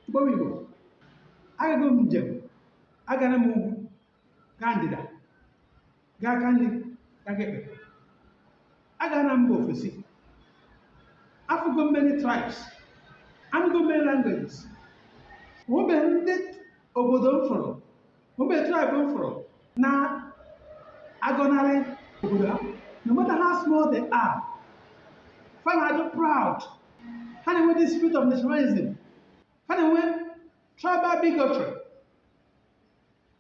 Igbo bụ Igbo, agago m njem, agara m ugwu, gaa ndịda, gaa aka nri, gaa aka ekpe, agara m mba ofesi, afụgo many tribes, anụgo many languages. Onwebeghị ndị obodo m fụrụ, onwebeghị tribe m fụrụ na-agọnarị obodo ha, no matter how small they are. Fa na-adị proud, ha na-enwe the spirit of nationalism, ha na-enwe tribal bigotry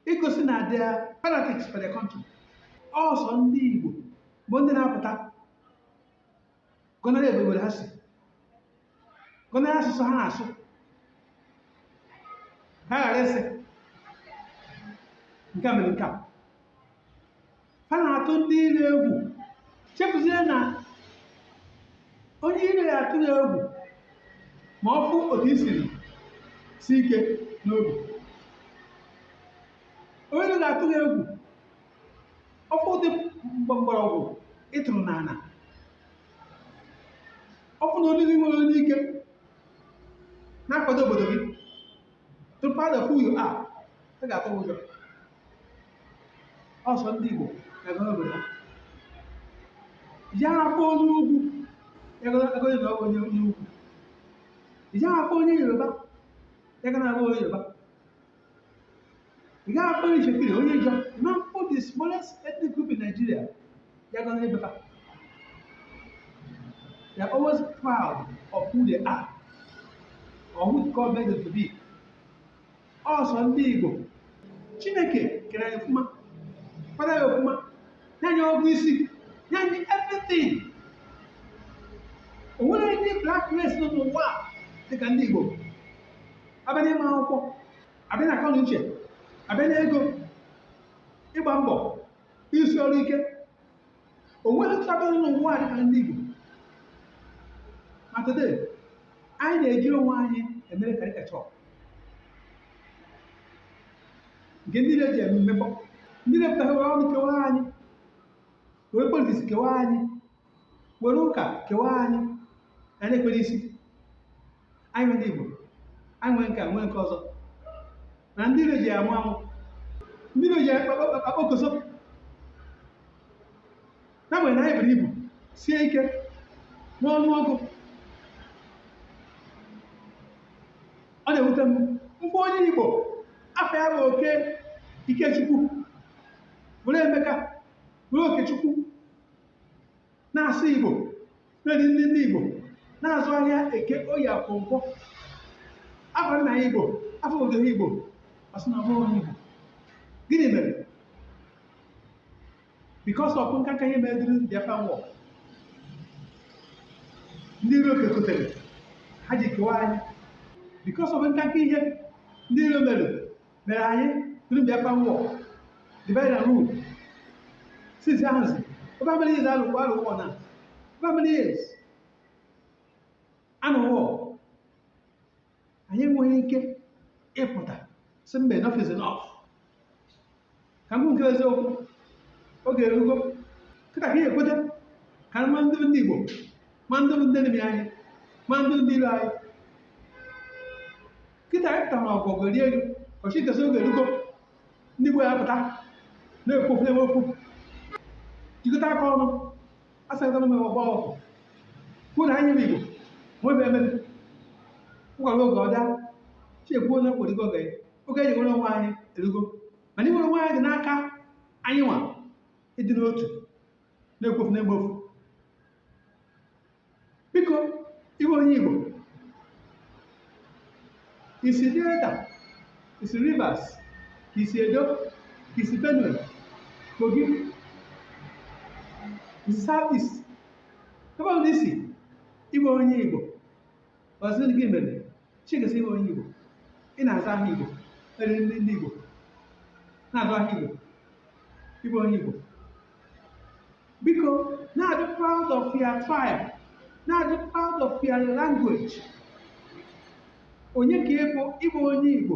igosi na they are fanatics for their country. Ọsọ ndị Igbo bụ ndị na-apụta gọnarị ebe obodo ha si, gọnarị asụsụ ha na-asụ, ha ghara ịsị nke a mere nke a. Ha na-atụ ndị iro egwu, chefuzie na onye iro ya atụ ya egwu ma ọ fụ otu i siri si ike n'obi. Onye iro ga-atụ ya egwu ọ fụ ụdị mgbọrọgwụ ị tụrụ n'ala, ọ fụ na onye gị nwere onye ike na-akwado obodo gị, to proud of who you are, ọ ga-atụ ụjọ. Ọsọ ndị Igbo na-agọrọ obodo ha. Ya afọ onye ugwu ya gọrọ na ọ bụ onye ugwu, ya afọ onye Yoruba ya gọrọ na ọ bụ onye Yoruba, ị gaghị afọ onye Itsekiri, onye Ijọ, na afọ the smallest ethnic group in Nigeria ya gọrọ ebe fa. They are always proud of who they are or who God made them to be. Ọsọ ndị Igbo, Chineke kere anyị ọfụma, kwado ya ọfụma, nye anyị ọgụ isi, nye anyị everything. O nwere ndị black race nọ n'ụwa a dịka ndị Igbo. Abịa n'ịma akwụkwọ, abịa na akọ na uche, abịa na ego, ịgba mbọ, isi ọrụ ike, o nweghị tribe nọ n'ụwa a dịka ndị Igbo. Ma today anyị na-eji onwe anyị emere caricature nke ndị na-eji eme mmekọ, ndị na-epụta were ọnụ kewaa anyị, were politics kewaa anyị, were ụka kewaa anyị. Anyị na-ekpere isi anyị nwe ndị Igbo, anyị nwee nke a, nwee nke ọzọ, na ndị iro ji amụ amụ, ndị iro ji akpọkoso, n'agbanyeghị na anyị buru ibu, sie ike n'ọnụọgụ. Ọ na-ewute m mgbe onye Igbo afa ya bụ Oke Ikechukwu were Emeka were Okechukwu na-asụ Igbo, na-eri ndị ndị Igbo, na-azụ ahịa Eke, Oye, Afọ, Nkwọ, afa nna ya Igbo, afa obodo ha Igbo, ọ sị na ọ bụghị onye Igbo. Gịnị mere? Because of nkanka ihe mere during Biafran War, ndị iro kekotere ha ji kewa anyị. Because of nkanka ihe ndị iro mere mere anyị during Biafran War, divide and rule. Since ahụzi, over many years alụ alụ war na over many years anụ war, anyị enweghị ike ịpụta sị mba, enough is enough. Ka m kwuo nke eziokwu, oge erugo kịta ka ị ekweta ka ma ndị ndị Igbo, ma ndị ndị enemy anyị, ma ndị ndị iro anyị. Kịta anyị pụtara na ọgụ, ọgụ eri elu ọchị nkesị. Oge erugo ndị Igbo ya pụta na-ekwu okwu, na-enwe okwu, jikọta aka ọnụ, asịkọta m ọgba ọgụ, kwuo na anyị bụ Igbo nwebe emebe nkwara. Oge ọ daa chi ekwuo na mkporigo oge oge eji nwere onwe anyị erugo, mana inwere onwe anyị dị n'aka anyị nwa ịdị n'otu, na-ekwofu, na-egbe ofu. Biko, ịbụ onye Igbo, isi Delta, isi Rivers, ka isi Edo, ka isi Benue, Kogi, isi South East, ebe ọ bụla isi, ịbụ onye Igbo, ọzọ gị mere Chikesi, ịbụ onye Igbo, ị na-aza aha Igbo, eri ndị ndị Igbo, na-azụ aha Igbo, ịbụ onye Igbo, biko na-adị proud of your tribe, na-adị proud of your language. Onye ka ịbụ? Ịbụ onye Igbo,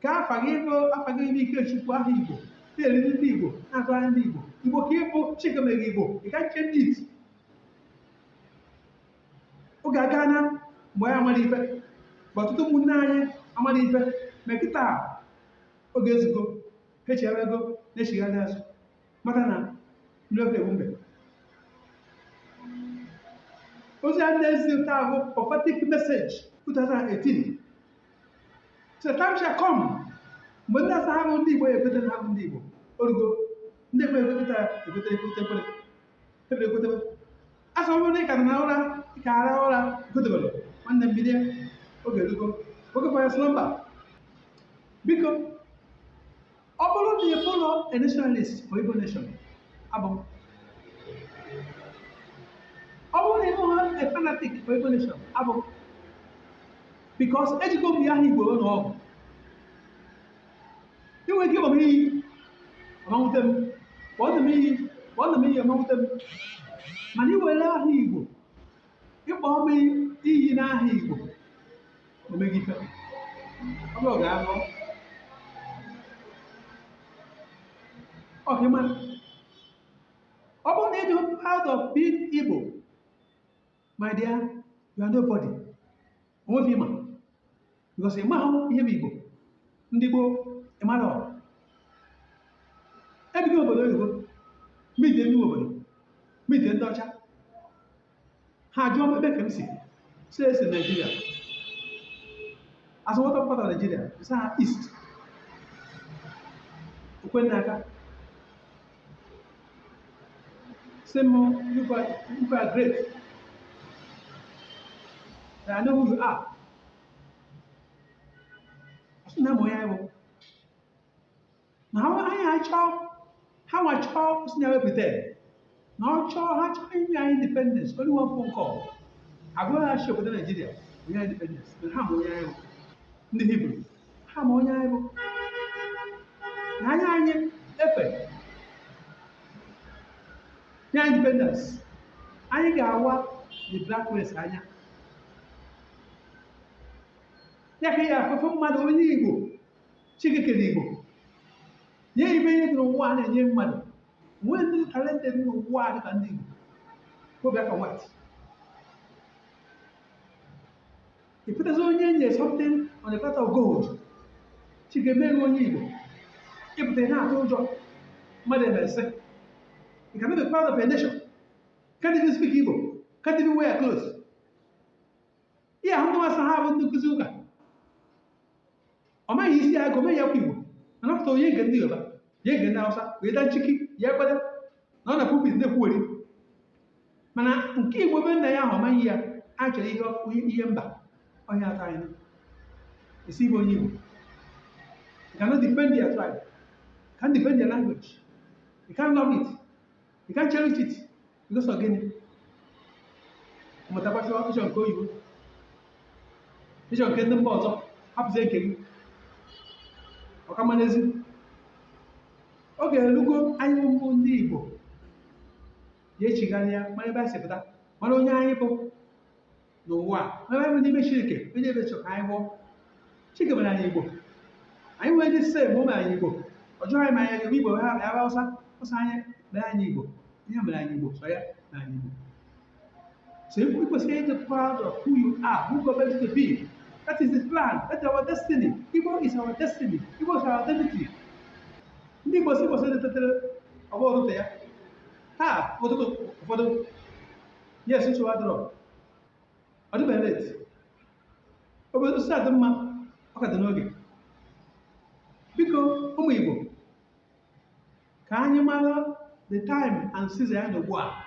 ka afa gị bụ, afa gị bụ Ikechukwu, aha Igbo, na-eri ndị Igbo, na-azụ ahịa ndị Igbo, Igbo ka ịbụ. Chike mere Igbo, ị ka change it. Oge aga na mgbe ya mara ife Bụ ọtụtụ ụmụnne anyị amara ife ma kịta oge ezugo, ha echegharịgo, na-echigharị azụ, maka na ndị ofe egbu mbe. Ozi a na-ezi taa bụ prophetic message 2018. So time shall come mgbe ndị asa ha bụ ndị Igbo ya ekweta na ha bụ ndị Igbo. Orugo ndị Igbo ekweta, ekweta, ekweta, ekwere ebere, ekwetebe. Asọ ọ bụrụ na ị ka nọ na ụra, ị ka ara ụra, ekwetebere. Nwanne m, bilie, oge erugo, oge for your slumber. Biko, ọ bụrụ na ị bụrụ a nationalist for Igbo nation, abụ m. Ọ bụrụ na ị bụrụ a fanatic for Igbo nation, abụ m, because ejikọ m ya aha Igbo n'ọgụ. Ị nwere ike ịgba m iyi, ọmanwute m. Kpọọ m iyi, kpọọ m iyi, ọmanwute m. Mana ị were aha Igbo ịkpọ m iyi n'aha Igbo, eme gị ife ọ bụrụ ga-aṅụ ọ ka ị mara. Ọ bụrụ na ị dị proud of being Igbo, my dear, you are nobody. Onweghị ịma, because ị maghị ihe bụ Igbo. Ndị gboo, ị mara ebigo obodo oyibo, meet ndị obodo, meet ndị ọcha, ha jụọ m ebe ka m si, si esi Nigeria. As what part of Nigeria? Sị ha East. Okwe n'aka sị m, You are great. I know who you are." Ọ sị na ma onye anyị bụ na ha anyị achọ, ha nwa chọọ, si na wepụta na ọ chọọ, ha chọọ inye anyị independence, only one phone call, agwa ha chi obodo Naijiria onye independence. Na ha ma onye anyị bụ. Ndị Hibru, ha ma onye anyị bụ, na anya anyị efe nye anyị independence, anyị ga-awa the black race anya. Ya ka ya afụfụ mmadụ, onye Igbo, Chineke kere Igbo nye ibe ihe dị n'ụwa a na-enye mmadụ nwee ndị talented n'ụwa a dịka ndị Igbo, go black and white. Ịpụtazi onye nye something on a platter of gold, Chike mere onye Igbo, ịpụta ị na-atụ ụjọ mmadụ emesị. You cannot be proud of a nation, can't even speak Igbo, can't even wear clothes. Ihe ahụ ndị nwasa ha bụ ndị nkụzi ụka, ọ maghị isi agụ mee ya kwa Igbo, mana ọ pụtara onye nke ndị Yoruba, ya nke ndị Hausa, wee da nchiki ya ekwere na ọ na pulpit na-ekwuweri, mana nke Igbo be nna ya ahụ, ọ maghị ya. A chọrọ ihe ihe mba onye atọ anyị esi Igbo, onye Igbo. You cannot defend your tribe, you can't defend your language, you can't love it, you can't cherish it, because of gịnị? Mụtakwa ịchọ nke oyibo, ịchọ nke ndị mba ọzọ, hapụzie nke gị. Ọkama n'ezi oge erugo anyị ụmụ ndị Igbo ya echigharịa, mara ebe anyị si pụta, mara onye anyị bụ n'ụwa a, mara ebe anyị bụ n'ime Chineke, onye ebe chọrọ ka anyị bụ. Chineke mere anyị Igbo, anyị nwere ndị same ụmụ anyị Igbo. Ọ jụrụ anyị ma anyị Igbo, Igbo ha ya Hausa ọsọ, anyị mere anyị Igbo, ihe mere anyị Igbo, sọ ya mere anyị Igbo. So ị kwesịrị ịdị proud of who you are, who God made you to be. That is the plan. That's our destiny. Igbo is our destiny. Igbo is our identity. Ndị Igbo si kwesịrị tetere ọgbọ ụtụtụ ya taa, ụtụtụ ụfọdụ, yes, nsogbu adịrọ, ọ dịbeghị late. Obodo si adị mma, ọ ka dị n'oge. Biko, ụmụ Igbo, ka anyị mara the time and season anyị nọ ugbu a.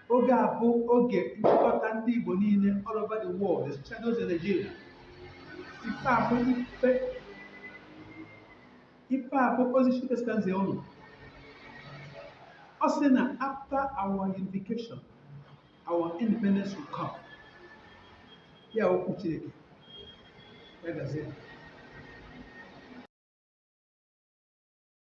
Oge a bụ oge nchịkọta ndị Igbo niile all over the world, especially those in Nigeria. Ife a bụ ife a bụ ozi Chineke sị ka nzie unu. Ọ sị na after our unification, our independence will come. Ya okwu Chineke ya gazie.